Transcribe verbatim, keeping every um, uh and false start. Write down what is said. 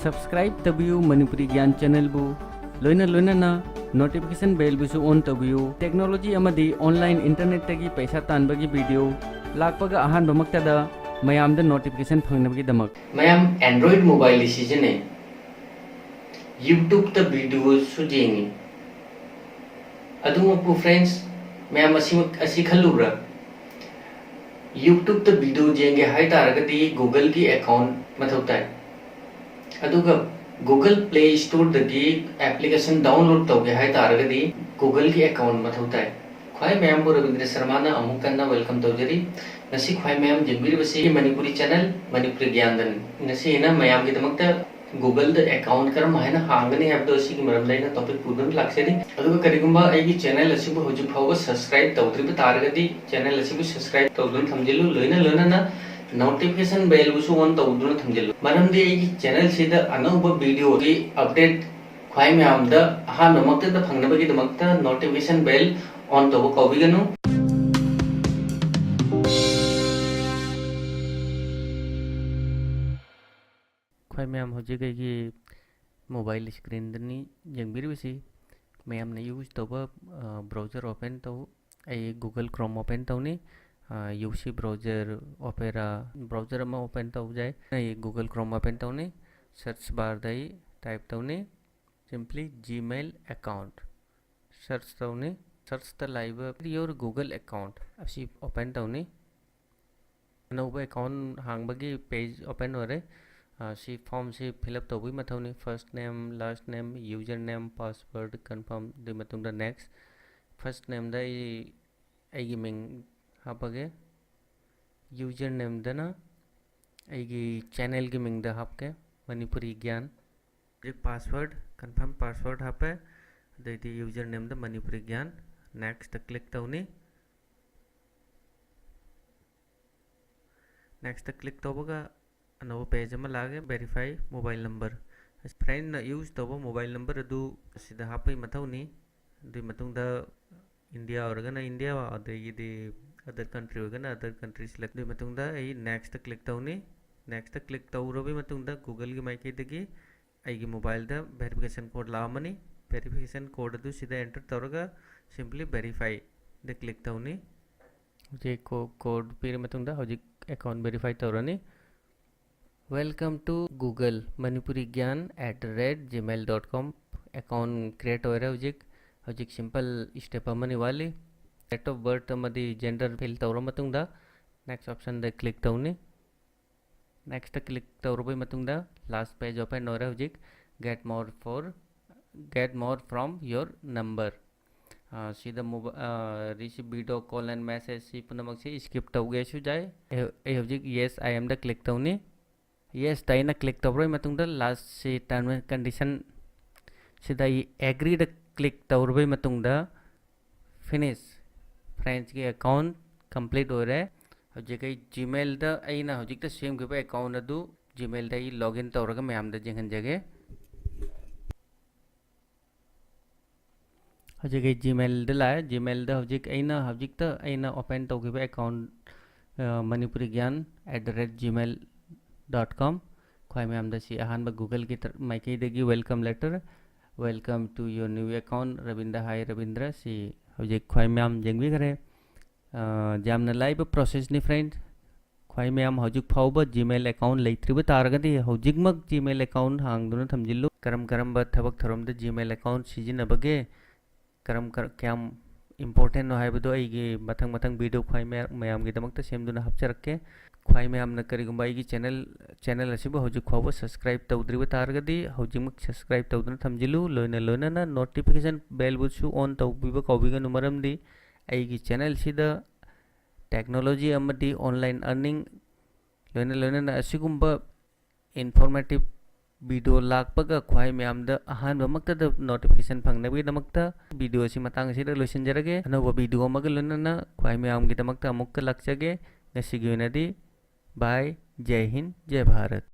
Subscribe ꯇꯧꯕꯤꯌꯨ ꯃꯅꯤꯄꯨꯔꯤ ꯒ꯭ꯌꯥꯟ channelꯕꯨ, ꯂꯣꯏꯅ ꯂꯣꯏꯅꯅ notification bellꯕꯨꯁꯨ on ꯇꯧꯕꯤꯌꯨ꯫ Technology ꯑꯃꯗꯤ online internetꯇꯒꯤ ꯄꯩꯁꯥ ꯇꯥꯟꯕꯒꯤ video ꯂꯥꯛꯄꯒ ꯑꯍꯥꯟꯕꯃꯛꯇꯗ ꯃꯌꯥꯝꯗ notification ꯐꯪꯅꯕꯒꯤꯗꯃꯛ꯫ ꯃꯌꯥꯝ Android mobileꯗꯤ ꯁꯤꯖꯤꯟꯅꯩ, YouTubeꯇ videoꯁꯨ ꯌꯦꯡꯉꯤ꯫ ꯑꯗꯨꯃꯛꯄꯨ friends, ꯃꯌꯥꯝ ꯑꯁꯤ, ꯑꯁꯤ ꯈꯜꯂꯨꯕ꯭ꯔꯥ? YouTubeꯇ video ꯌꯦꯡꯒꯦ ꯍꯥꯏ ꯇꯥꯔꯒꯗꯤ Googleꯒꯤ account ꯃꯊꯧ ꯇꯥꯏ꯫ ꯑꯗꯨꯒ Google Play Storeꯗꯒꯤ application download ꯇꯧꯒꯦ ꯍꯥꯏ ꯇꯥꯔꯒꯗꯤ Googleꯒꯤ account ꯃꯊꯧ ꯇꯥꯏ꯫ ꯈ꯭ꯋꯥꯏ ꯃꯌꯥꯝꯕꯨ ꯔꯕꯤꯟꯗ꯭ꯔ ꯁꯔꯃꯥꯅ ꯑꯃꯨꯛ ꯍꯟꯅ welcome ꯇꯧꯖꯔꯤ꯫ ꯉꯁꯤ ꯈ꯭ꯋꯥꯏ ꯃꯌꯥꯝ ꯌꯦꯡꯕꯤꯔꯤꯕꯁꯤ ꯃꯅꯤꯄꯨꯔꯤ channel ꯃꯅꯤꯄꯨꯔꯤ ꯒ꯭ꯌꯥꯟꯗꯅꯤ꯫ ꯉꯁꯤ ꯑꯩꯅ ꯃꯌꯥꯝꯒꯤꯗꯃꯛꯇ Googleꯗ account ꯀꯔꯝ ꯍꯥꯏꯅ ꯍꯥꯡꯒꯅꯤ ꯍꯥꯏꯕꯗꯣ ꯑꯁꯤꯒꯤ ꯃꯔꯝꯗ ꯑꯩꯅ topic ꯄꯨꯗꯨꯅ ꯂꯥꯛꯆꯔꯤ꯫ ꯑꯗꯨꯒ ꯀꯔꯤꯒꯨꯝꯕ ꯑꯩꯒꯤ channel ꯑꯁꯤꯕꯨ ꯍꯧꯖꯤꯛ ꯐꯥꯎꯕ subscribe ꯇꯧꯗ꯭ꯔꯤꯕ ꯇꯥꯔꯒꯗꯤ channel ꯑꯁꯤꯕꯨ subscribe ꯇꯧꯗꯨꯅ ꯊꯝꯖꯤꯜꯂꯨ, ꯂꯣꯏꯅ ꯂꯣꯏꯅꯅ notification bellꯕꯨꯁꯨ on ꯇꯧꯗꯨꯅ ꯊꯝꯖꯤꯜꯂꯨ꯫ ꯃꯔꯝꯗꯤ ꯑꯩꯒꯤ channelꯁꯤꯗ ꯑꯅꯧꯕ videoꯒꯤ update ꯈ꯭ꯋꯥꯏ ꯃꯌꯥꯝꯗ ꯑꯍꯥꯟꯕꯃꯛꯇꯗ ꯐꯪꯅꯕꯒꯤꯗꯃꯛꯇ notification bell on ꯇꯧꯕ ꯀꯥꯎꯕꯤꯒꯅꯨ꯫ ꯈ꯭ꯋꯥꯏ ꯃꯌꯥꯝ ꯍꯧꯖꯤꯛ ꯑꯩꯒꯤ mobile screenꯗꯅꯤ ꯌꯦꯡꯕꯤꯔꯤꯕꯁꯤ꯫ ꯃꯌꯥꯝꯅ use ꯇꯧꯕ, ꯑ, browser open ꯇꯧ꯫ ꯑꯩ Google Chrome open ꯇꯧꯅꯤ꯫ ꯑ, UC browser, Opera browser ꯑꯃ open ꯇꯧꯖꯩ꯫ ꯑꯩ Google Chrome open ꯇꯧꯅꯤ꯫ Search barꯗ ꯑꯩ type ꯇꯧꯅꯤ, simply Gmail account search ꯇꯧꯅꯤ꯫ Searchꯇ ꯂꯥꯛꯏꯕ "Your Google account" ꯑꯁꯤ open ꯇꯧꯅꯤ꯫ ꯑꯅꯧꯕ account ꯍꯥꯡꯕꯒꯤ page open ꯑꯣꯏꯔꯦ꯫ ꯑ, ꯁꯤ formꯁꯤ fill up ꯇꯧꯕꯒꯤ ꯃꯊꯧꯅꯤ꯫ First name, last name, username, password, confirm, ꯑꯗꯨꯒꯤ ꯃꯇꯨꯡꯗ next꯫ First nameꯗ ꯑꯩ ꯑꯩꯒꯤ ꯃꯤꯡ ꯍꯥꯞꯄꯒꯦ꯫ Usernameꯗꯅ ꯑꯩꯒꯤ channelꯒꯤ ꯃꯤꯡꯗ ꯍꯥꯞꯀꯦ, ꯃꯅꯤꯄꯨꯔꯤ ꯒ꯭ꯌꯥꯟ꯫ ꯍꯧꯖꯤꯛ password, confirm password ꯍꯥꯞꯄꯦ꯫ ꯑꯗꯩꯗꯤ usernameꯗ ꯃꯅꯤꯄꯨꯔꯤ ꯒ꯭ꯌꯥꯟ꯫ Nextꯇ click ꯇꯧꯅꯤ꯫ Nextꯇ click ꯇꯧꯕꯒ ꯑꯅꯧꯕ page ꯑꯃ ꯂꯥꯛꯑꯒꯦ, verify mobile number꯫ Friendꯅ use ꯇꯧꯕ mobile number ꯑꯗꯨ ꯁꯤꯗ ꯍꯥꯞꯄꯒꯤ ꯃꯊꯧꯅꯤ꯫ ꯑꯗꯨꯒꯤ ꯃꯇꯨꯡꯗ India ꯑꯣꯏꯔꯒꯅ India, ꯑꯗꯒꯤꯗꯤ other country ꯑꯣꯏꯔꯒꯅ other country select꯫ ꯑꯗꯨꯒꯤ ꯃꯇꯨꯡꯗ ꯑꯩ Nextꯇ click ꯇꯧꯅꯤ꯫ Next click ꯇꯧꯔꯕꯒꯤ ꯃꯇꯨꯡꯗ Google ꯒꯤ ꯃꯥꯏꯀꯩꯗꯒꯤ ꯑꯩꯒꯤ mobile ꯗ verification code ꯂꯥꯛꯑꯝꯃꯅꯤ꯫ Verification code ꯑꯗꯨ ꯁꯤꯗ enter ꯇꯧꯔꯒ simply verify ꯗ click ꯇꯧꯅꯤ꯫ ꯍꯧꯖꯤꯛ ꯀꯣ-, code ꯄꯤꯔ ꯃꯇꯨꯡꯗ ꯍꯧꯖꯤꯛ account verify ꯇꯧꯔꯅꯤ꯫ Welcome to Google, Manipuri Gyan at the rate gmail dot com꯫ Account create ꯑꯣꯏꯔꯦ ꯍꯧꯖꯤꯛ꯫ ꯍꯧꯖꯤꯛ simple step ꯑꯃꯅꯤ ꯋꯥꯠꯂꯤ꯫ Date of birth ꯑꯃꯗꯤ gender fill ꯇꯧꯔ ꯃꯇꯨꯡꯗ next option ꯗ click ꯇꯧꯅꯤ꯫ Next ꯇ click ꯇꯧꯔꯕꯒꯤ ꯃꯇꯨꯡꯗ last page open ꯑꯣꯏꯔꯦ ꯍꯧꯖꯤꯛ꯫ Get more for, get more from your number꯫ ꯑꯥ, ꯁꯤꯗ mop-, ah, receive video call and message ꯁꯤ ꯄꯨꯝꯅꯃꯛꯁꯤ skip ꯇꯧꯒꯦꯁꯨ ꯌꯥꯏ꯫ ꯑꯩ, ꯑꯩ ꯍꯧꯖꯤꯛ yes, I am the click ꯇꯧꯅꯤ꯫ Yes ꯇ ꯑꯩꯅ click ꯇꯧꯔꯕ ꯃꯇꯨꯡꯗ last ꯁꯤ term and condition ꯁꯤꯗ ꯑꯩ agree ꯗ click ꯇꯧꯔꯕ ꯃꯇꯨꯡꯗ finish, friends ꯀꯤ account complete ꯑꯣꯏꯔꯦ꯫ ꯍꯧꯖꯤꯛ ꯑꯩ Gmail ꯗ ꯑꯩꯅ ꯍꯧꯖꯤꯛꯇ ꯁꯦꯝꯈꯤꯕ account ꯑꯗꯨ Gmail ꯗ ꯑꯩ login ꯇꯧꯔꯒ ꯃꯌꯥꯝꯗ ꯌꯦꯡꯍꯟꯖꯒꯦ꯫ ꯍꯧꯖꯤꯛ ꯑꯩ Gmail ꯗ ꯂꯥꯛꯑꯦ꯫ Gmail ꯗ ꯍꯧꯖꯤꯛ ꯑꯩꯅ ꯍꯧꯖꯤꯛꯇ ꯑꯩꯅ open ꯇꯧꯈꯤꯕ account, ꯑ, manipurigyan at the rate gmail dot com꯫ ꯈ꯭ꯋꯥꯏ ꯃꯌꯥꯝꯗ ꯁꯤ ꯑꯍꯥꯟꯕ Google ꯒꯤ ꯇꯔ-, ꯃꯥꯏꯀꯩꯗꯒꯤ welcome letter, "Welcome to your new account, Ravindra." Hi, Ravindra꯫ ꯁꯤ ꯍꯧꯖꯤꯛ ꯈ꯭ꯋꯥꯏ ꯃꯌꯥꯝ ꯌꯦꯡꯕꯤꯈ꯭ꯔꯦ꯫ ꯑ, ꯌꯥꯝꯅ ꯂꯥꯏꯕ process ꯅꯤ, friend꯫ ꯈ꯭ꯋꯥꯏ ꯃꯌꯥꯝ ꯍꯧꯖꯤꯛ ꯐꯥꯎꯕ Gmail account ꯂꯩꯇ꯭ꯔꯤꯕ ꯇꯥꯔꯒꯗꯤ ꯍꯧꯖꯤꯛꯃꯛ Gmail account ꯍꯥꯡꯗꯨꯅ ꯊꯝꯖꯤꯜꯂꯨ꯫ ꯀꯔꯝ ꯀꯔꯝꯕ ꯊꯕꯛ ꯊꯧꯔꯝꯗ Gmail account ꯁꯤꯖꯤꯟꯅꯕꯒꯦ, ꯀꯔꯝ ꯀꯔ-, ꯀꯌꯥꯝ important ꯅꯣ ꯍꯥꯏꯕꯗꯨ ꯑꯩꯒꯤ ꯃꯊꯪ ꯃꯊꯪ video ꯈ꯭ꯋꯥꯏ ꯃꯌꯥ-, ꯃꯌꯥꯝꯒꯤꯗꯃꯛꯇ ꯁꯦꯝꯗꯨꯅ ꯍꯥꯞꯆꯔꯛꯀꯦ꯫ ꯈ꯭ꯋꯥꯏ ꯃꯌꯥꯝꯅ ꯀꯔꯤꯒꯨꯝꯕ ꯑꯩꯒꯤ channel, channel ꯑꯁꯤꯕꯨ ꯍꯧꯖꯤꯛ ꯐꯥꯎꯕ subscribe ꯇꯧꯗ꯭ꯔꯤꯕ ꯇꯥꯔꯒꯗꯤ ꯍꯧꯖꯤꯛꯃꯛ subscribe ꯇꯧꯗꯨꯅ ꯊꯝꯖꯤꯜꯂꯨ꯫ ꯂꯣꯏꯅ ꯂꯣꯏꯅꯅ notification bell ꯕꯨꯁꯨ on ꯇꯧꯕꯤꯕ ꯀꯥꯎꯕꯤꯒꯅꯨ, ꯃꯔꯝꯗꯤ ꯑꯩꯒꯤ channel ꯁꯤꯗ technology ꯑꯃꯗꯤ online earning, ꯂꯣꯏꯅ ꯂꯣꯏꯅꯅ ꯑꯁꯤꯒꯨꯝꯕ informative video ꯂꯥꯛꯄꯒ ꯈ꯭ꯋꯥꯏ ꯃꯌꯥꯝꯗ ꯑꯍꯥꯟꯕꯃꯛꯇꯗ notification ꯐꯪꯅꯕꯒꯤꯗꯃꯛꯇ video ꯑꯁꯤ ꯃꯇꯥꯡ ꯑꯁꯤꯗ ꯂꯣꯏꯁꯤꯟꯖꯔꯒꯦ꯫ ꯑꯅꯧꯕ video ꯑꯃꯒ ꯂꯣꯏꯅꯅ ꯈ꯭ꯋꯥꯏ ꯃꯌꯥꯝꯒꯤꯗꯃꯛꯇ ꯑꯃꯨꯛꯀ ꯂꯥꯛꯆꯒꯦ꯫ ꯉꯁꯤꯒꯤ ꯑꯣꯏꯅꯗꯤ bye, ꯖꯩ ꯍꯤꯟꯗ, ꯖꯩ ꯚꯥꯔꯠ꯫